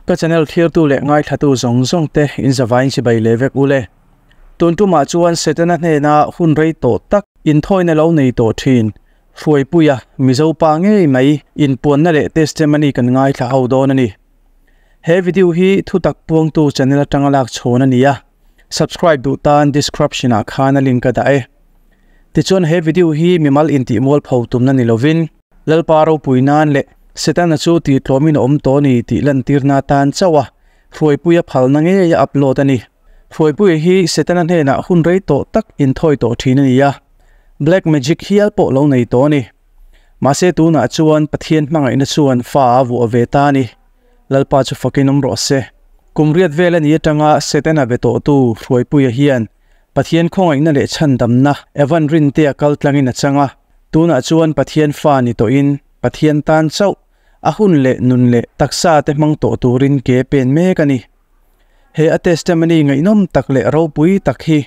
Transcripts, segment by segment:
Ka channel thlirtu leh ngaithlatu zawng zawng te in zavaiin chibai leh vek ule. Tun tumah chuan Setana hnena hun rei tawh tak inthawina lo nei tawh thin Hruaipuia Mizo pa ngei mai inpuanna leh testimony kan ngaithla ho dawn a ni. He video hi thutak puangtu channel atanga lak chhawn a ni a, subscribe duh tan description ah khan a link a dah e. Tichuan he video hi mimal intih mualpho tumna ni lovin, Lalpa ropui nan leh Setana chu tihtlawmin a awm tawh a ni tih lantirna atan chauh a Hruaipuia phalna ngei a upload a ni. Hruaipuia hi Setana hnenah hun rei tawh tak inthawi tawh thin a ni a, black magic hial pawh lo nei tawh a ni. Mahse tunah chuan Pathian hmangaihna chuan fa a vuah ve ta a ni. Lalpa chu fakin awm rawh se. Kum riat vel a ni atanga Setana be tawhtu Hruaipuia hian Pathian khawngaihna leh chhandamna Evan Rintea kal tlangin a chang a, tunah chuan Pathian fa ni tawhin Pathian tan chauh a hun leh nun leh taksa te hmang tawh turin ke pen mek a ni. He a testimony ngaihnawm tak leh ropui tak hi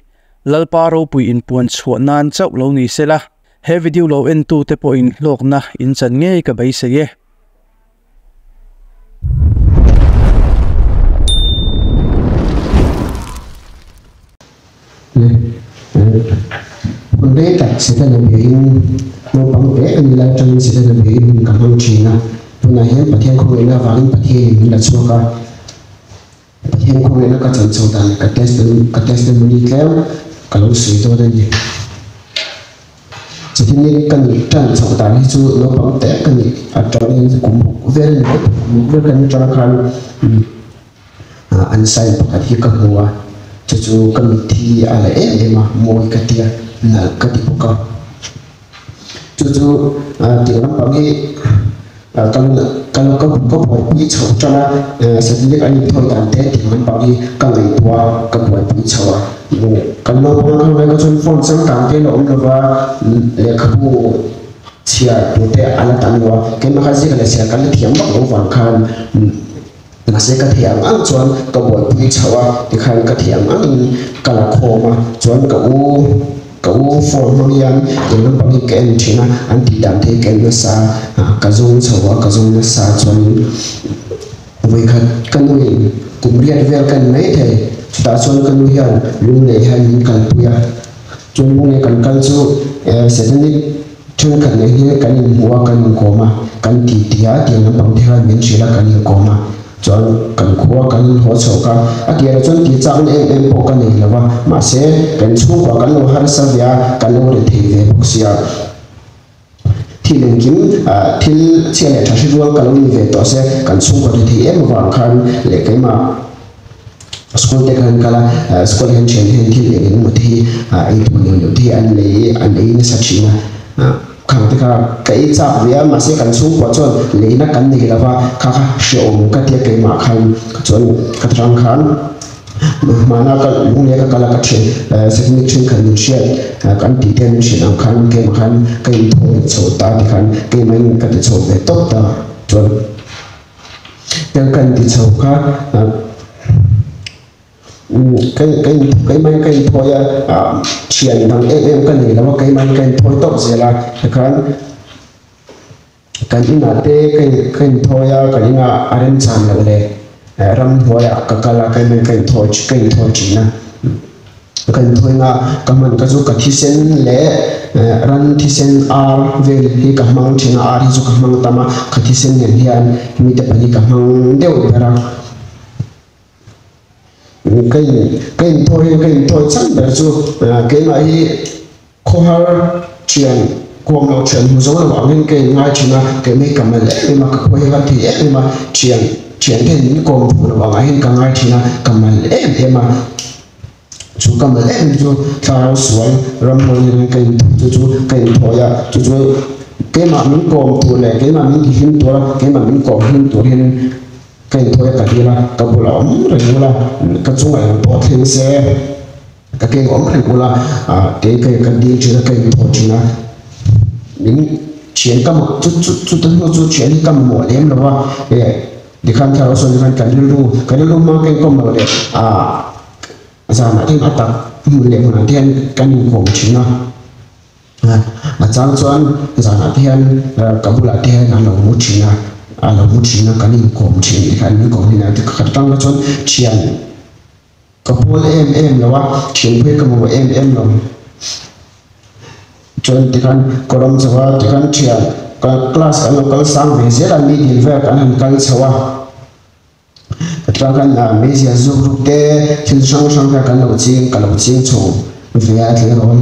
Lalpa ropui inpuan chhuah nan chauh lo ni sela, he video lo entute pawhin hlawkna in chan ngei ka beisei e. Hun rei tak Setana beiin naupang te ka ni lai atangin Setana beiin hun ka hmang thin a. Tunah hian Pathian khawngaihna avangin Pathianin min la chhuak a. Pathian khawngaihna ka chan chho dan leh ka testimony tlem ka lo sawi dawn a ni. Chutini ka nih tan chhoh dan hi chu naupang te ka nih atangin kum ruk vel a ni mai thei, kum ruk vel ka nih atang khan an sign pakhat hi ka hmu a, chu chu ka mitthi a la em em a, mawi ka tia, nalh ka ti bawk a. Chu chu tih lampang hi ka ka ka buaipui chho tan a, satellite an inthawi dan te tih lampang hi ka ngaihtuah a, ka buaipui chho a. Kan naupang kha ngai kha chuan phone changkang te la awm lova lehkhabu chhiar tur te a la tam lo a, keimah kha ziak leh chhiar kan la thiam vak lo vang khan mahse ka thei ang ang chuan ka buaipui chho a, tikhan ka thei ang angin ka la khawm a, chuan ka u. Ka u phone hmang hian eng lampang hi ka en thin a, an tih dan te hi ka en nasa a, ka zawng chho a, ka zawng nasa chuanin vawikhat ka nuin kum riat vel ka en mai thei, chutah chuan ka nu hian lunglei hian min kalpui a, chuan lunglei kan kal chu satanic thenkhat nen hian kan inhmu a, kan inkawm a, kan titi a, tiang lampang te khan min hrilh a, kan inkawm a. Chuan kan khua kan haw chhuak a, a tirah chuan tih chakna em em pawh ka nei lo va, mahse kan chhungkua kan lo harsa ve a, kan lo ri thei ve bawk sia. Thil engkim thil chhia leh tha hre rual ka lo ni ve tawh se, kan chhungkua ri thei em avang khan leh keimah school te khan kal a, school ah hian thian hian thil eng eng emaw te hi ei tur neuh neuh te hi an lei an ei nasa thin a. Khang te kha ka ei chak ve a, mahse kan chhungkua chuan leina kan nei lo va, kha kha hrehawm ka tia keimah khan chuan ka tang khan hmana ka lunglei ka kal a ka then satanic thenkhat min hriat kan tih te min hrilh ang khan keimah khan ka inthaw leh chho ta ti khan keimah in ka ti chho ve tawp ta chuan kan ti chho kha. Keimah in ka inthawi a, thian dang em em ka nei lo a, keimah in ka inthawi tawp zel a, tikhan kan inah te ka inthawi a, kan inah a remchan loh leh ramhnuaiah ka kal a, keimah in ka inthawi ka inthawi thin a, ka inthawina ka hman ka chu ka thisen leh ran thisen ar vel hi ka hmang thin a, ar hi chu ka hmang tam a, ka thisen nen hian mite pahnih ka hmang deuh ber a. Ka in ka inthawi hian ka inthawi chhan ber chu keimah hi khawhar thian kuam loh thian hmu zo lo angin ka inngai thin a, keimah hi ka mal em em a, ka khawi har thei em em a, thian thian te hian min kawm duh lo angah hian ka ngai thin a, ka mal em em a, chu ka mal em em chu thlarau sual ramhuai nen hian ka inthawi chu chu ka inthawi a, chu chu keimah min kawm tur leh keimah min tihlim tur a, keimah min kawm hlim tur hian. Ka inthawi a ka dil a, ka bulah awm reng ula, ka chungah eng pawh thleng se, ka keng awm reng ula, kei ka ka dil thin a, ka inthawi thin a, min thian ka mah chu chu chuta hnu chu thian hi ka mamawh lem lo a, e tikhan thlarau sawn tikhan kan rilru kan rilru hma ka inkawm loh leh ah zanah te hian a tak hmun leh hmunah te hian kan inkawm thin a. A chang chuan zanah te hian ka bulah te hian an lo mu thin a. a lo mu thin a, kan inkawm thin tikhan min kawm hin a, ka tang kha chuan thian ka pawl em em lo a, thian phei ka mamawh em em lo. Chuan tikhan kawram chho a, tikhan thian ka class kan lo kal sang ve zel a, middle vel kan han kal chho a. Pathian khan meizial zuk ruk te thil hrang hrang kha kan lo ching ka lo ching chho ve a tleirawl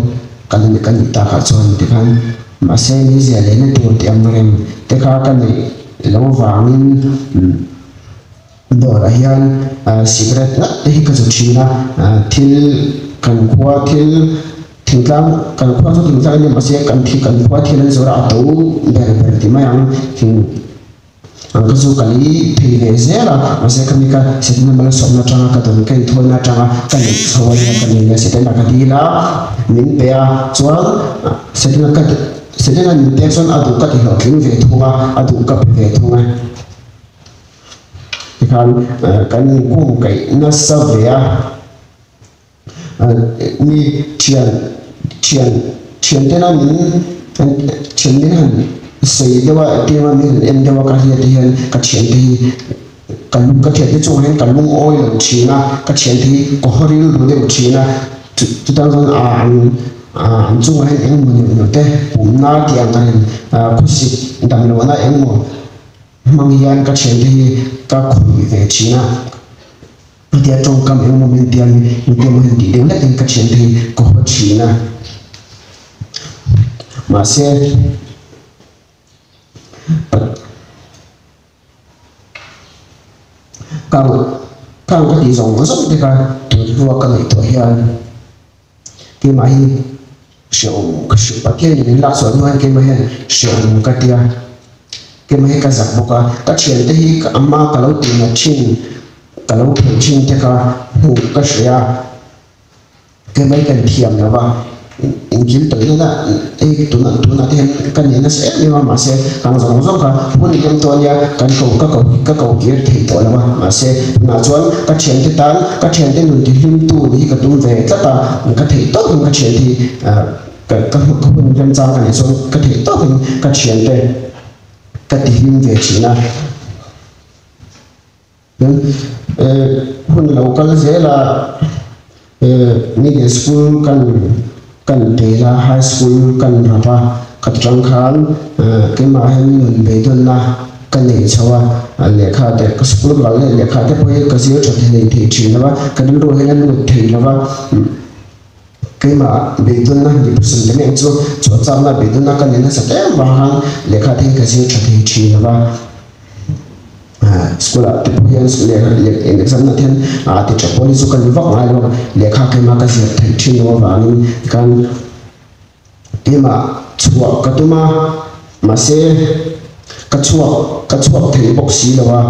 kan ka nih takah chuan tikhan mahse meizial lehna tur tih ang reng te kha ka neih lo vangin dawrah hian cigarette ngat te hi ka zu thin a thil kan khua thil thingtlang kan khua chu thingtlang a nia mahse kan kan khua thil an zawrh a a to ber ber ti mai ang thing. Ang ka chu ka lei phei ve zel a, mahse ka mi ka Setana malsawmna atanga ka dawn ka inthawina atanga ka neih chho a nia ka nei a, Setana ka dil a, min pe a, chuan Setana ka Setana min pek chuan a duh ka ti hlawhtling ve thung a, a duh ka pe ve thung a. Tikhan kan inkung kaih nasa ve a. Mi thian thian thian tena min thian min han sawi deuh a engtin emaw min han en deuh a ka hriat te hian ka thian te hi ka lung ka thian te chungah hian ka lungawi lo thin a ka thian te hi ka haw rilru deuh thin a chutah chuan ah an ah an chungah hian engemaw neuh neuh te pumna tih ang ang khawsik damlohna engemaw hmang hian ka thian te hi ka khawih ve thin a. Chutia tawngkam engemaw min tiam hi mite emaw hian tih deuh hlek in ka thiante hi ka haw thin a. Mahse, kang kang ka tih zawng zawng te kha tun hlua ka ngaihtuah hian keimah hi hreawm ka hre Pathian in min lak chhuah hnu hian keimah hian hreawm ka tia keimah hi ka zak bawk a ka thiante hi ka ama ka lo tihna thin ka lo phei thin te kha hmuh ka hria keimah hi kan thiam lo va inkil tawih nana hei tuna tunah te hian ka nei nasa em em a mahse kang zawng zawng kha hun i awm tawh ania kan ko ka ko ka ko kir thei tawh lo a mahse tunah chuan ka thiante tan ka thiante nun tihlimtu nih hi ka tum ve tlat a ka theih tawkin ka thiante hi ka ka ka hun remchang ka neih chuan ka theih tawkin ka thiante ka tihlim ve thin a. Hun lo kal zel a, middle school kan kan pel a, high school kan rap a, ka tang khan keimah hian nun beidawnna ka nei chho a, lehkha te ka school kal leh lehkha te pawh hi ka zir tha thei thei thin lo a, ka rilru hian a lut thei lo va. Keimah beidawnna depression te mek chu chhuahchakna beidawnna ka nei nasa tlem vang khan lehkha te hi ka zir tha thei thin lo va. School ah te pawh hian exam na te hian ti tha pawl hi chu ka ni vak ngai lo lehkha keimah ka zir theih thin lo avangin tikhan keimah chhuah ka tum a mahse ka chhuak ka chhuak thei bawk si lo a.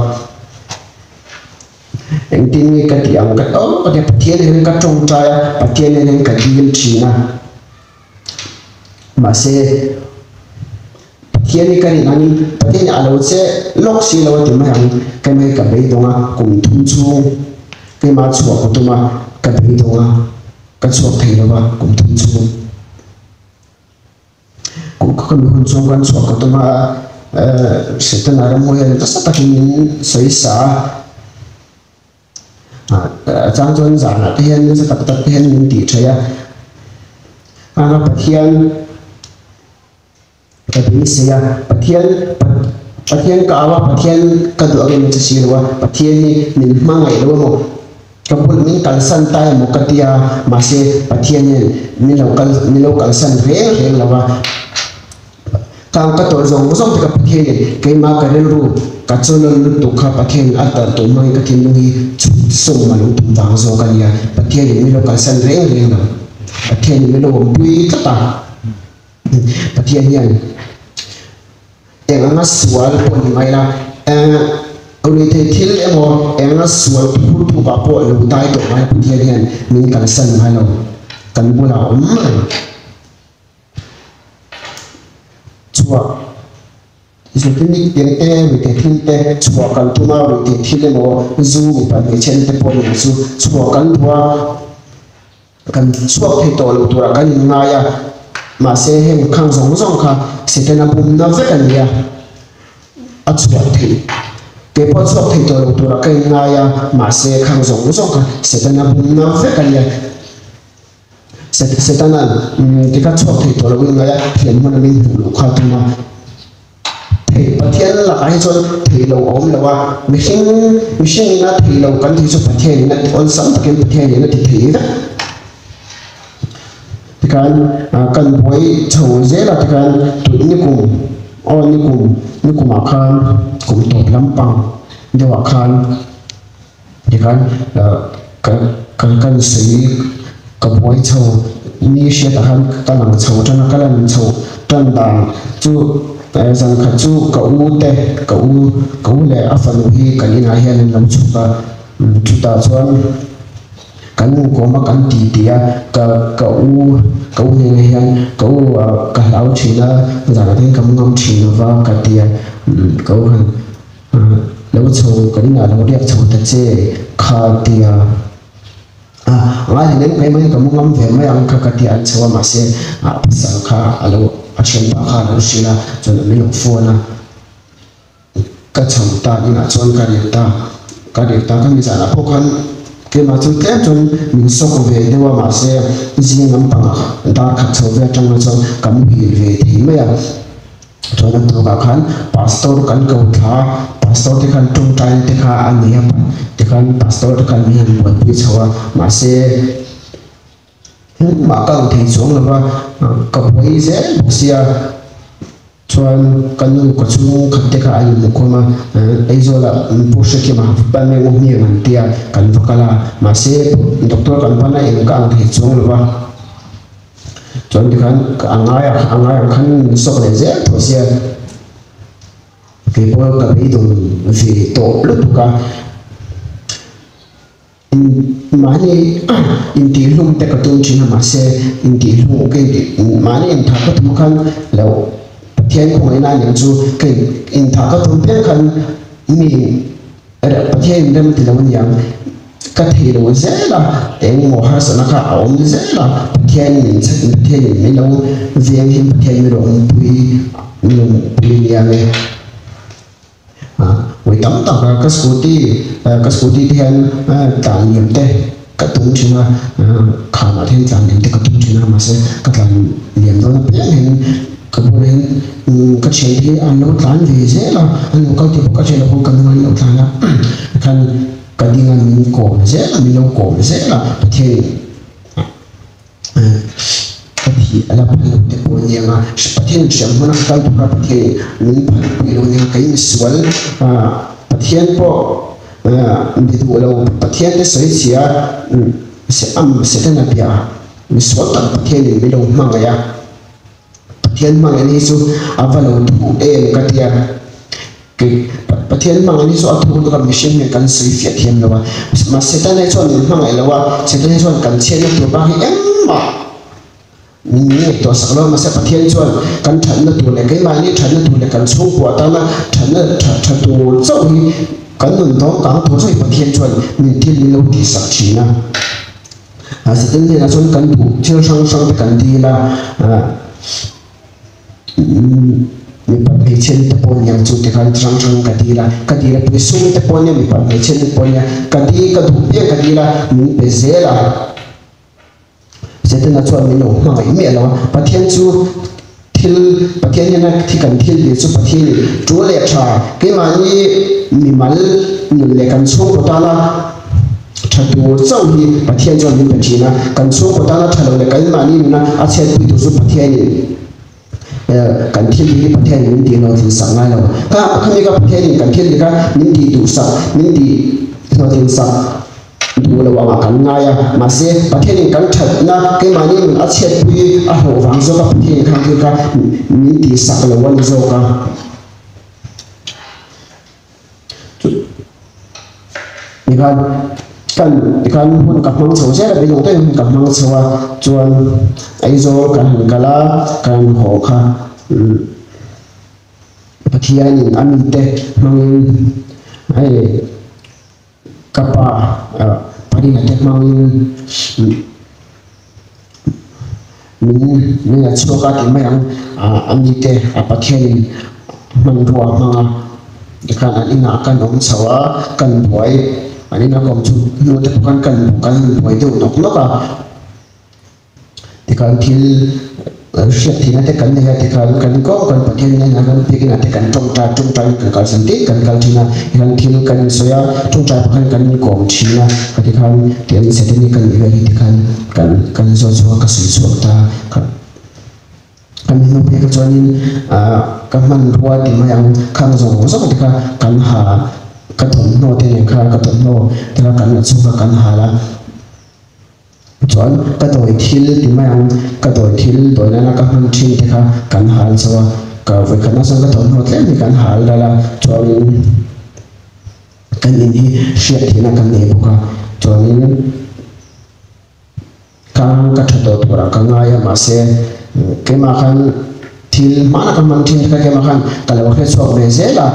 Engtin nge ka tih ang ka tawp a nia Pathian hian ka tawngtai a Pathian hian ka dil thin a mahse Pathian hi ka rin angin Pathian hi a lo che lawk si lo a ti mai ang keimah hi ka beidawng a kum thum chhung keimah chhuah ka tum a ka beidawng a ka chhuak thei lo va kum thum chhung kum kha ka mi hun chhung kan chhuah ka tum a Setana ramhmuai hian nasa takin min sawi sa a a chang chuan zanah te hian nasa tak tak te hian min tih theih a a Pathian Ka beisei a, Pathian, Pathian ka au a, Pathian ka duh angin min che si lo a, Pathian hi min hmangaih lo emaw, ka bul min kalsan ta emaw ka ti a, mahse Pathian hian min lo kal, min lo kalsan reng reng lo a, kang ka tawrh zawng zawng te kha Pathian in keimah ka rilru ka chawlawn lutuk kha Pathian in a talh tawh hmangin ka thinlung hi chhut sawm a lo tum vang zawk a nia, Pathian in min lo kalsan reng reng lo, Pathian in min lo awmpui tlat a. Pathian hian eng anga sual pawh ni mai la, eng ruihtheih thil emaw eng anga sual phur tukah pawh lo dai tawh ngai Pathian hian min kalsan ngai lo, kan bulah a awm reng. Chhuah Zutini piang te, ruihtheih thil te chhuah kan tum a, ruihtheih thil emaw zu mipa hmeichhe te pawh ni ang chu chhuah kan duh a. Kan chhuak thei tawh lo turah kan inngai a, mahse heng khang zawng zawng kha Setana bumna vek a ni a. a chhuah theih kei pawh chhuak thei tawh lo tura ka inngai a, mahse khang zawng zawng kha Setana bumna vek a nia. Setana'n tikha chhuak thei tawh lo inngai a, thian hmana min hmuh loh kha a tum a. Thei Pathian lakah hi chuan thei lo a awm lo a, mihring mihring ina thei lo kan tih chu Pathian in a awlsam takin Pathian in a ti thei vek. Tikhan kan buai chho zel a tikhan tut nikum aw nikum nikumah khan kum tawp lampang deuhah khan tikhan ka ka kan sawi ka buai chho ni hriatah khan ka lang chho tan a ka lan chho tan dan chu zan khat chu ka u te ka u ka u leh a fanu hi kan inah hian an lo chhuk a chutah chuan. Kan inkawm a kan ti ti a, ka ka u ka u hnenah hian ka u ah ka hlau thin a, zanah te hian ka mu ngam thin lo va ka ti a, ka u khan lo chho kan inah lo riak chho ta che kha ti a, a ngai hleinem ka emaw ka mu ngam ve mai ang kha ka ti a an chho a mahse a pasal kha a lo a thianpa kha a lo hrilh a chuan min lo phone a. Ka chho ta inah chuan ka riak ta, ka riak ta ka mi zanah pawh khan keimah chu tlem chuan min sawk ve deuh a mahse zing lampangah dar khat chho ve atang chuan ka muhil ve thei mai a, chuan a tukah khan pastor kan ko thla a, pastor te khan tawngtaina te kha a nei a tikhan pastor te khan min han buaipui chho a mahse. Engmah ka ang thei chuang lo va, ka buai zel bawk sia. Chuan ka nu ka chhung khat te kha a inhmukhawm a, Aizawlah Pu Hrekima pan eng hmiang an tia kan va kal a, mahse doctor kan pan a eng ka ang thei chuang lo va. Chuan tikhan a ngai a ngai ang khan min sawk leh zel tawh sia. Keipawh ka beidawng ve tawh lutuk a. Mahni intihhlum te ka tum thin a, mahse intihhlum ka intih mahni inthah ka tum khan lo Pathian khawngaihna a nih chu ka inthah ka tum piang khan mi Pathian in rem a ti lo aniang ka thei lo zel a, engmaw harsatna kha a awm zel a, Pathian min Pathian in min lo veng hin Pathian min lo awmpui min lo awmpui aniang e. Vawi tam tak ka scooty ka scooty te hian tlan liam te ka tum thin a, khanah te hian tlan liam te ka tum thin a mahse ka tlan liam dawn apiang hian ka bulah hian ka thian te hi an lo tlan ve zel a, an lo kal tih pawh ka hriat loh khan ka hnungah an lo tlan a, khan ka ding a min kawm zel a min lo kawm zel a Pathian Ka thi a la phal lo te pawh aniang a, Pathian hriam hmana ka kal tura Pathian in min phal pui lo aniang a, kei misual Pathian pawh mi duh lo Pathian te sawi chhia Setana bia misual tak Pathian in min lo hmangaih a. Pathian hmangaihna hi chu a va lo thu em ka tia. Kei Pathian hmangaihna hi chu a thu lutuk a, mihring hian kan sawi fiah thiam lo a. Mahse Setana hi chuan min hmangaih lo a, Setana hi chuan kan chhiatna tur bak hi engmah min ngaihtuah sak lo a. Mahse Pathian chuan kan thatna tur leh keimahni thatna tur leh kan chhungkua atana thatna tha tha tur chauh hi kan nun dawng kang tur chauh hi Pathian chuan min thil min lo tihsak thin a. Satan hnenah chuan kan duh thil hrang hrang te kan dil a, mipa hmeichhia te pawh aniang chu tikhan hrang hrang ka dil a, ka dil a pui sum te pawh ania mipa hmeichhia te pawh ania ka dil ka duh piang ka dil a min pe zel a, Setana chuan min lo hmangaih miah lo a, Pathian chu thil Pathian hian a thi kan thil dil chu Pathian in tul leh tha keimahni mimal nun leh kan chhungkaw tana tha tur chauh hi Pathian chuan min pe thin a, kan chhungkaw tana tha lo leh keimahni nuna a chhiatpui tur chu Pathian in kan thil dil hi Pathian in min tih hlawhtlin sak ngai lo. Kha khami kha Pathian in kan thil dil kha min tih duhsak min tih hlawhtlin sak Duh lo angah kan ngai a, mahse Pathianin kan thatna keimahni nun a chhiatpui a hlawh vang zawk a Pathianin khang thil kha min tihsak lo a ni zawk a. Tikhan kan tikhan hun ka hmang chho zel a, beidawng takin hun ka hmang chho a, chuan Aizawl kan han kal a, kan han haw kha Pathianin a mite hmangin hei Ka pa parina te hmangin min min la chhuak a tih mai ang a mite a Pathianin hmanrua a hmang a. Tikhan an inah kan awm chho a, kan buai, an ina ka awm chu hnu te pawh khan kan kan buai deuh nawk nawk a. Tikhan thil hriat theihna te kan nei a, tikhan kan kawng kan Pathian hnenah kan biakina te kan tawngtai tawngtaiin kan kalsan tih kan kal thin a, tikhan thil kan insawi a, tawngtai pawh khan kan inkawm thin a, tikhan tiang Setani ka nih vel hi tikhan kan kan zawt chhuak a, ka sawi chhuak ta a. Kan hnu phei kha chuanin ka hmanrua ti mai ang khang zawng zawng te kha kan ha ka thawmhnaw te nen kha ka thawmhnaw te kha kan la chhuk a kan hal a chuan ka dawi thil ti mai ang ka dawi thil dawi nana ka hman thin te kha kan hal chho a ka vawikhatna chuan ka thawmhnaw tlem hi kan hal ral a chuanin kan in hi hriat theihna kan nei bawk a chuanin. Ka ka tha tawh turah ka ngai a, mahse keimah khan thil hmana ka hman thin kha keimah khan ka lo hre chhuak ve zel a,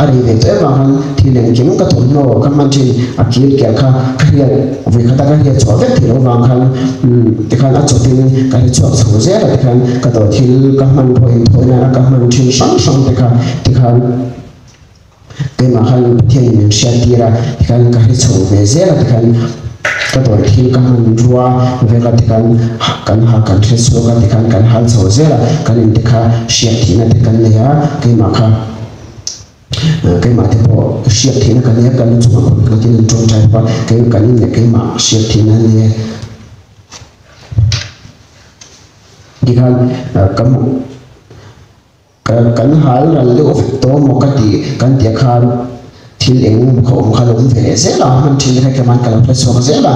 a rei ve tawh em vang khan thil engkim ka thawmhnaw ka hman thin a kir kiah kha ka hriat vawi khata ka hriat chhuah vek theih loh vang khan tikhan a chawpin ka hre chhuak chho zel a, tikhan ka dawr thil ka hman pawh inthawi nana ka hman thin hrang hrang te kha tikhan. Keimah khan Pathianin min hriattir a, tikhan ka hre chho ve zel a, tikhan ka dawr thil ka hman rua vek a, tikhan kan ha kan hre chhuak a, tikhan kan hal chho zel a, kan inte kha hriat theihna te kan nei a, keimah kha keimah te pawh hriat theihna ka nei a, ka lu chungah kut nghatin an tawngtai bawk a, kei kan in leh keimah hriat theihna a nei a. Tikhan ka Ka kan hal ral deuh vek tawh maw ka ti kan tih khan thil eng emaw kha awm kha lo awm ve leh zel a, hman thin te kha keman ka lo hre chhuak zel a,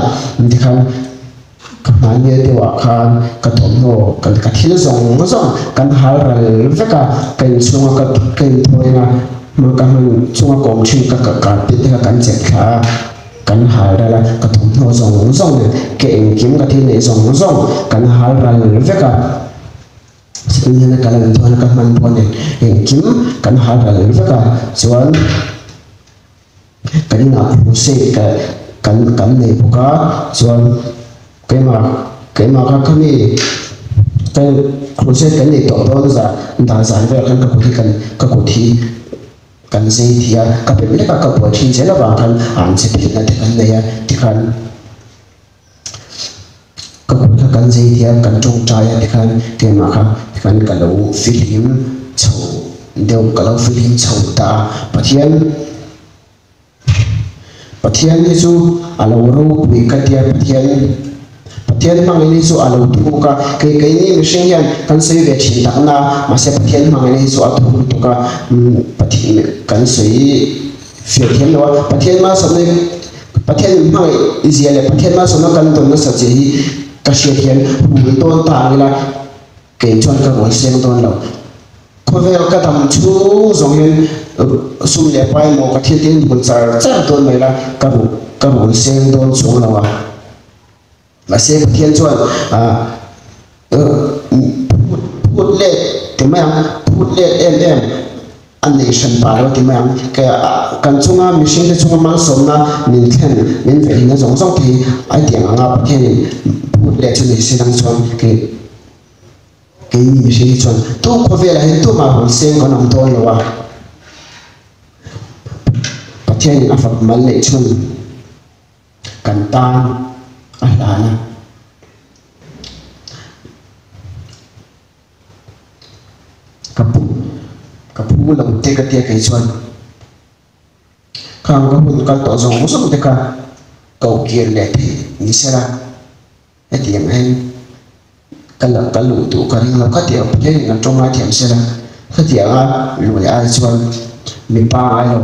tikhan ka hmannia deuh ah khan ka thawmhnaw ka ka thil zawng zawng kan hal ral vek a, ka inchhung a ka ka inthawi a, hma ka hman chunga ka awm thin ka ka carpet te kha kan chep thla a, kan hal ral a, ka thawmhnaw zawng zawng nen ka engkim ka thil neih zawng zawng kan hal ral vek a. Sikul hian a kal an chuan ka hman pawh nen engkim kan hal ral vek a, chuan kan inah crusade ka kan kan nei bawk a, chuan keimah keimah kha khami ka crusade kan nei tawh dawn zah dan zan vel khan ka kut hi kan ka kut hi kan zei thei a, ka pem lek a ka buai thin zel avang khan an che philhna te kan nei a tikhan. Ka kut kha kan zei tia kan tawngtai a tikhan keimah kha tikhan ka lo fihlim chho deuh ka lo fihlim chho ta a, Pathian Pathian hi chu a lo ropui ka tia Pathian Pathian hmangin hi chu a lo thuk a, kei keini mihring hian kan sawi ve thin tak na mahse Pathian hmangin hi chu a thuk lutuk a, Pathian kan sawi fiah thiam lo a, Pathian malsawmna hi Pathian in hmangaih i zia leh Pathian malsawmna kan dawn nasat zia hi ka hriat hian hul dawn ta ang ila kei chuan ka rual seng dawn lo. Khawvel ka dam chhung zawng hian sum leh pai maw ka thil tin hul char char dawn mai la ka ka rual seng dawn chuang lo a. Mahse Pathian chuan phut phut let ti mai ang, phut let em em a nei hran pah lo ti mai ang. Kan chunga mihringte chunga malsawmna min thlen, min vehina zawng zawng te hi a tiang anga Pathianin phut let chu ni se dang chuan kei keini mihring hi chuan tu khawvelah hian tumah rawn seng kan awm dawn lo a. Pathianin a fak mal neih chhun. Kan tan a hlan a. Ka pu ka pu lo te ka tia kei chuan khang ka hun kal tawh zawng zawng te kha ko kir leh theih ni sela hetiang hian ka la ka luh duh ka ring lo kha tiang Pathianin kan tawng ngai thiam sela khatianga luh leh ai chuan mipa ngai lo.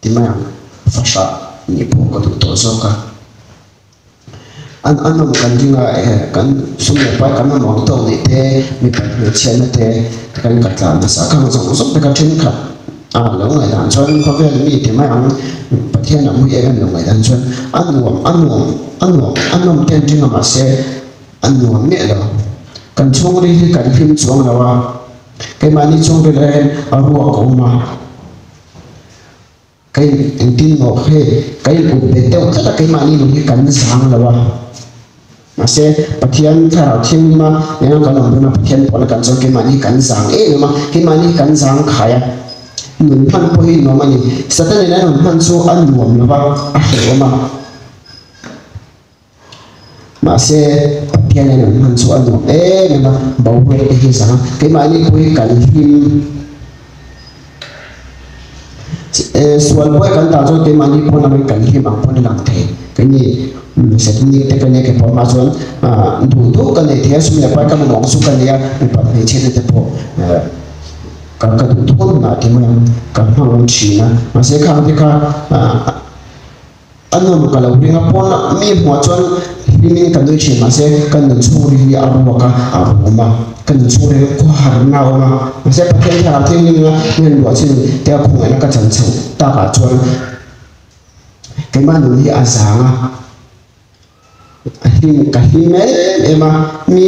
Ti mai ang, fahrah nih pawh ka duh tawh zawk a. An an awm kan ring a, eh kan sum leh pai kan mamawh ang tawk nih te, mipat hmeichhiatna te kan ka tlan nasa kha ang zawng zawng te kha thenkhat a lo ngaihdan chuan khawvel mi ti mai ang, Pathian lam hui em em lo ngaihdan chuan a nuam a nuam a nuam a nawm te an ring a mahse a nuam miah lo. Kan chhungril hi kan hlim chuang lo a, keimahni chhungril ah hian a ruak a awm a. Ka in engtin maw hei ka in up bet deuh tlat a keimahni nun hi kan zang lo a mahse Pathian thlarau thianghlim a enga kan awm dawn a Pathian pawhna kan chuan keimahni hi kan zang em em a keimahni hi kan zang khai a Nun hman pawh hi nuam a ni. Satan in a nun hman chu a nuam lo va, a hrehawm a. Mahse, Pathian a nun hman chu a nuam em em a, boruak te hi zang a, keimahni pawh hi kan hlim. Sual buai kan tah chuan keimahni pawn angin kan hlim ang pawn a lang thei. Keini Satanic te ka nia ke pawh hma chuan duh duh ka nei thei a, sum leh pai ka mamawh ang chu ka nei a, mipa hmeichhia te pawh ka ka duh duh hunah ti mai ang ka hmang thin a. Mahse khang te kha A nun ka lo ring a, pawn mi hmuah chuan hlimin ka nui thin mahse ka nun chhungril hi a ruak a, a rum a, ka nun chhungril khawharna a awm a, mahse Pathian thlarau thianghlim ina min han luah chin te a khawngaihna ka chan chhoh takah chuan keimah nun hi a zang a, a hlim ka hlim em em a, mi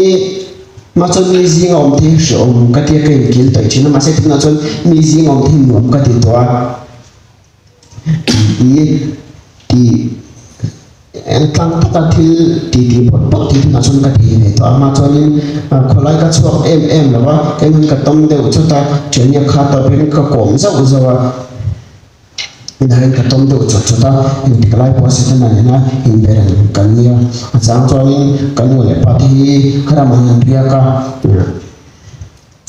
hma chuan mi zinga awm te hi hrehawm ka tia ka inkil tawih thin a, mahse tunah chuan mi zinga awm te hi nuam ka ti tawh a. Ti ti eng tlang taka thil ti ti bawrh bawrh tih hunah chuan ka thei ve tawh a, hma chuanin khawlai ka chhuak em em lo va, engin ka tawm deuh chawt a, thianhniak kha tawpin ka kawm zauh zauh a, inah ka tawm deuh chawt chawt a, engtik lai pawh Setana nena inbe reng kan nia, a chang chuanin ka nu leh pa te hi ramah an riak a.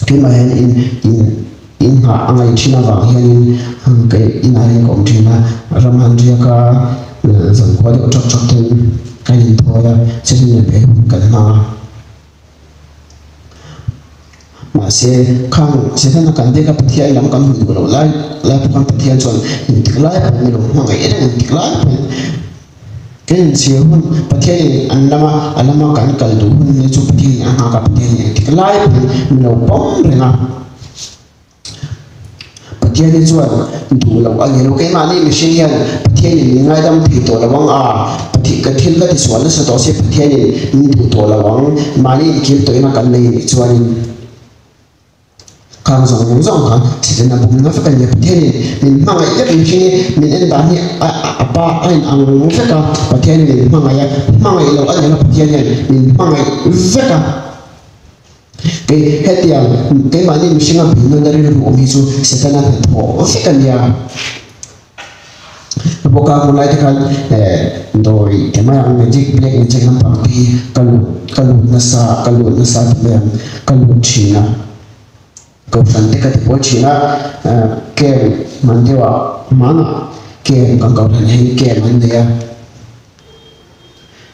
Keimah hian in in in nghah a ngaih thin avang hianin kei inah hian ka awm thin a, ram han riak a, zankhua deuh ṭak ṭak ten kan inthawi a, chutah nen phei hun kan hmang a. Mahse, khang Setana kan biak a Pathian lam kan hmu duh loh lai lai pawh khan Pathian chuan engtik lai pawhin min lo hmangaih reng, engtik lai pawhin. Kan inchhir hun, Pathianin an lama a lama kan kal duh hun hi chu Pathianin a nghak a, Pathianin engtik lai pawhin min lo pawm reng a. Pathian hi chuan duh loh a ni lo. Keimahni mihring hian Pathianin min ngaidam thei tawh lo ang a, Pathian ka thil ka tisual nasa tawh se Pathianin min duh tawh lo ang, mahni inkil tawhina kan nei nih chuanin. Khang zawng zawng kha thisen a bum na vek a nia. Pathianin min hmangaih vek mihring hi min en dan hi a pa a in ang vek a, Pathianin min hmangaih a, hmangaih loh a ni lo Pathian hian min hmangaih vek a. Kei hetiang keimahni mihringa beihnawn a rilru awm hi chu Setana hnathawh vek a nia. Bawka hmun lai te khan dawi te mai ang magic black magic lampang te hi ka lut ka lut nasa ka lut nasa ti mai ang ka lut thin a kohhran te ka ti pawl thin a camp hman deuh ah hmanah camp kan kohhran hian camp an nei a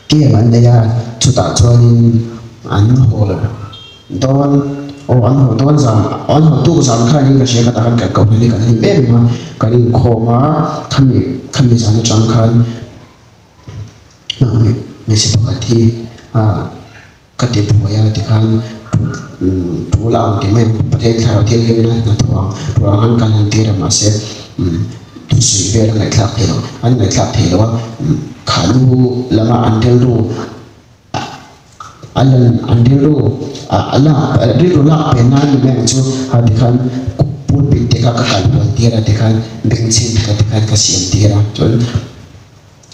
camp an nei a chutah chuanin an hawl dawn aw an haw dawn zan an haw tuk zan khan in ka hria ka tah khan kan kohhran hi kan hlim em em a kan inkhawm a khami khami zan atang khan hmeichhe pakhat hi ah ka ti buai a tikhan tul ang ti mai ang Pathian thlarau thianghlimna hnathawh ang tur ang khan kan han tir a mahse thusawi vel a ngaihthlak theih loh an ngaihthlak theih loh a khahnu lama an rilru A lan an rilru a lak rilru lak pen nan ni mai ang chu a tikhan pulpit te kha ka kal hual tir a tikhan bengchheng te kha tikhan ka siam tir a chuan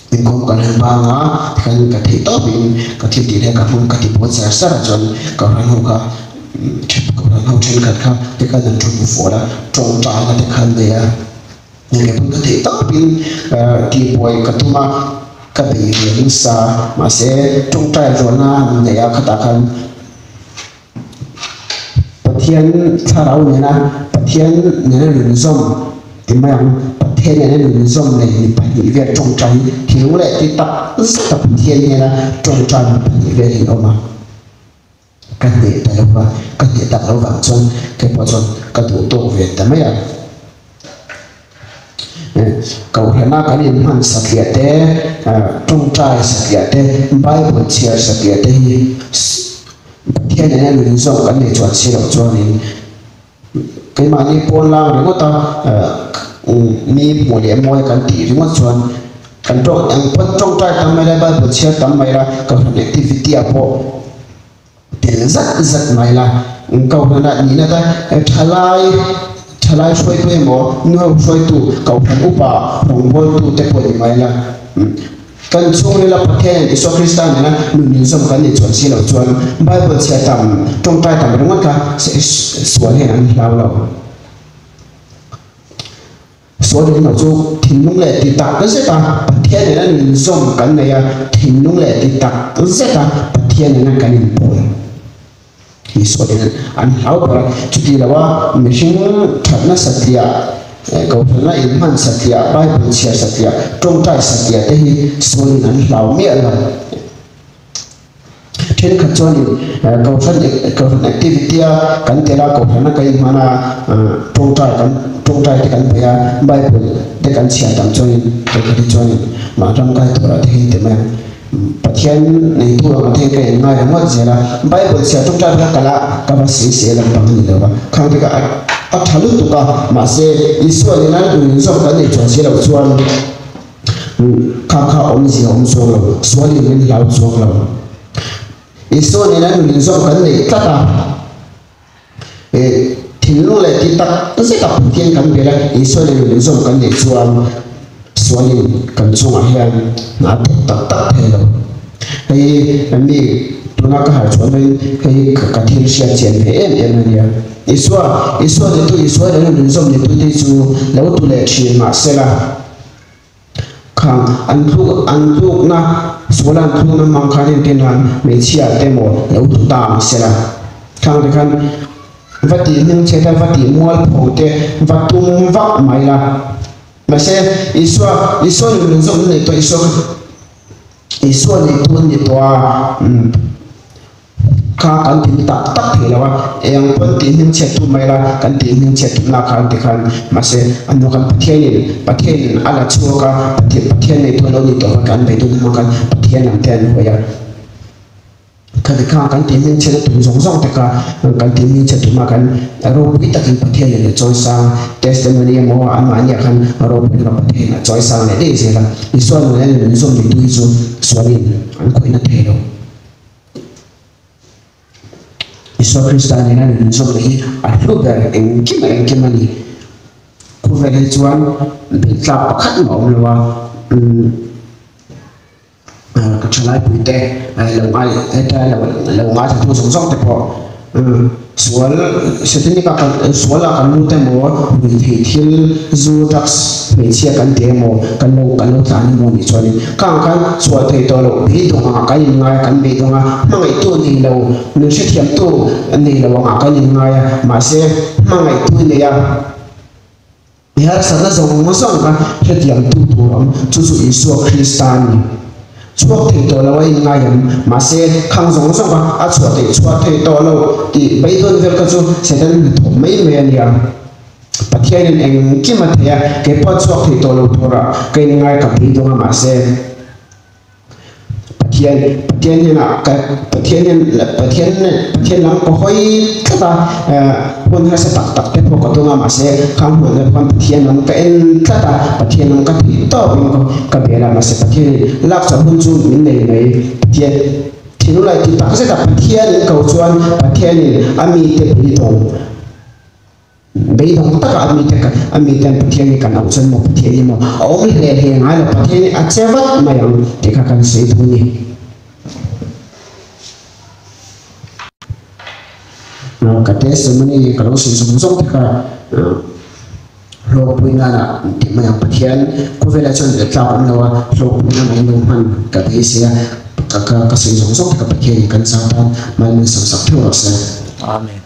inkhawm kan han bang a tikhan ka theih tawp in ka thil tih leh ka hmang ka ti buai char char a chuan ka ran ho kha ka ran ho thenkhat kha tikhan an thu bu fual a tawngtaina te kha an nei a. Engemaw ka theih tawpin tihbuai ka tum a, ka bei ve nasa. Mahse, tawngtai rualna an neih a, khatah khan Pathian thlarau nena Pathian nena nunzawm ti mai ang, Pathian nena nunzawm nei mi pahnih vel tawngtai hi thilung leh ti tak zeta Pathian nena tawngtai mi pahnih vel hi an awm a. Ka hneh ta lo va, ka hneh tak lo vang chuan kei pawh chuan ka duh tawk ve ta mai a. Kohhrana kan inhman satliah te, tawngtai satliah te, Bible chhiar satliah te hi Pathian nena nun zawk kan nei chuan si loh chuanin keimahni pawn lang ringawt a mi hmuh leh mawi kan tih ringawt chuan kan tawng eng pawn tawngtai tam mai la Bible chhiar tam mai la kohhran activity ah pawh tel zat zat mai la kohhran ah nihna te thalai thalai hruaitu emaw nuho hruaitu kohhran upa rawngbawltu te pawh ni mai la. Kan chhungrila Pathianin Isua Krista nena nun inzawm kan nih chuan si loh chuan Bible chhia tam, tawngtai tam ringawt kha sual hian an hlau lo. Sual in lo chu thinlung leh ti tak zeta Pathian nena inzawm kan nei a, thinlung leh ti tak zeta Pathian nena kan inpawl hi sual in an hlau ber a. Chuti loa mihring thatna satliah, kohhranna inhman satliah, Bible chhiar satliah, tawngtai satliah te hi sual in an hlau miah lo. Thenkhat chuanin kohhran kohhran activity a kan tel a, kohhrana kan inhman a, tawngtai kan tawngtai te kan bei a, Bible te kan chhiar tam chuanin thenkhat hi chuanin mah ram kai turah te hi ti mai ang. Pathian neitu ang te hi ka inngai ringawt zel a, Bible chhiar tawngtai kha ka la ka va sawi sel ang bang a ni lo va, khang te kha a tha lutuk a, mahse Isua nena inzawm kan neih chuan si loh chuan, Kha kha awmzia awm chuang lo, sualin min hlau chuang lo. Isua nena nun inzawm kan neih tlat a, eh, thinlung leh ti tak zeta Pathian kan bel a, Isua nena nun inzawm kan neih chuan sualin kan chungah hian hna a thawk tak tak thei lo. Hei hi mi tuna ka harh chhuah hmain hei hi ka thil hriat chian ve em em a nia. Isua, Isua nitu, Isua nena nun inzawm nitu te chu lo tu leh thin mahsela, Khang an tluk an tlukna sual an tlukna hmang khan entir nan hmeichhia te maw lo tu ta ang sela. Khang te khan va tih hming chhe te va tih mual pho te va tum vak mai la. Mahse Isua Isua nun min zawm nei tawh Isua kha Isua neitu an ni tawh a umm. Kha kan ti tak tak thei lo a, eng pawn tih hmingchhiat tum mai la, kan tih hmingchhiat tum lak khan tikhan mahse a hnu khan Pathianin Pathianin a la chhuak a, Pathian Pathian nei tu a lo ni tawh khan kan bei dun hmang khan Pathian lam te an hawi a. Kha ti kha kan tih hmingchhiat a tum zawng zawng te kha kan tih hmingchhiat tum ah khan ropui takin Pathianin a chawi sang a, testimony emaw anmahniah khan ropui taka Pathianin a chawi sang leh daih zel a, Isua nuna in zawm nei tu hi chu sualin an khawihna thei lo. Isua Krista nena nun zawmna hi a hlu ber engkim a engkim a ni. Khawvel hi chuan beih tlak pakhat mah a awm lo a, ka thalaipui te lo ngai heta lo ngaithla tu zawng zawng te pawh Sual, Satanic a kan sual ah kan lut emaw, ruihtheih thil, zu, drugs, hmeichhia kan ti emaw, kan lo kan lo tlan emaw nih chuanin khang khan chhuah theih tawh loh beidawng angah kan inngai a, kan beidawng a, hmangaihtu nei lo, min hrethiamtu nei lo angah kan inngai a, mahse hmangaihtu nei a, i harsatna zawng zawng kha hrethiamtu tur awm, chu chu Isua Krista a ni. Chhuak thei tawh lo a inngai ang, mahse khang zawng zawng kha a chhuah theih chhuah theih tawh lo tih beidawn vel kha chu Satan hnathawk mai mai a nia. Pathianin engkim a thei a, kei pawh chhuak thei tawh lo turah ka inngai ka beidawng a, mahse Pathian Pathian hnenah ka Pathian hian Pathian Pathian lam ka hawi tlat a, hun harsa tak tak te pawh ka tum a, mahse khang hmuh na khan Pathian lam ka en tlat a, Pathian lam ka theih tawpin ka ka bel a, mahse Pathianin lak chauh hun chu min nei mai, Pathian thinlung ti tak zet a Pathianin ko chuan Pathianin a mite beidawng. Beidawng taka a mite a mite an Pathian hi kan auh chuan maw Pathian hi maw a awm hle hle ngai lo Pathian hi a che vat mai ang tih kha kan sawi duh a ni. Ka testimony ka lo sawi zawng zawng te kha hlawkpui nana tih mai ang Pathian khawvelah chuan leh tlak awm lo a hlawkpui nana in lo hman ka beisei a ka ka sawi zawng zawng te kha Pathian in kan zat a mal min sam sak theuh rawh se. Amen.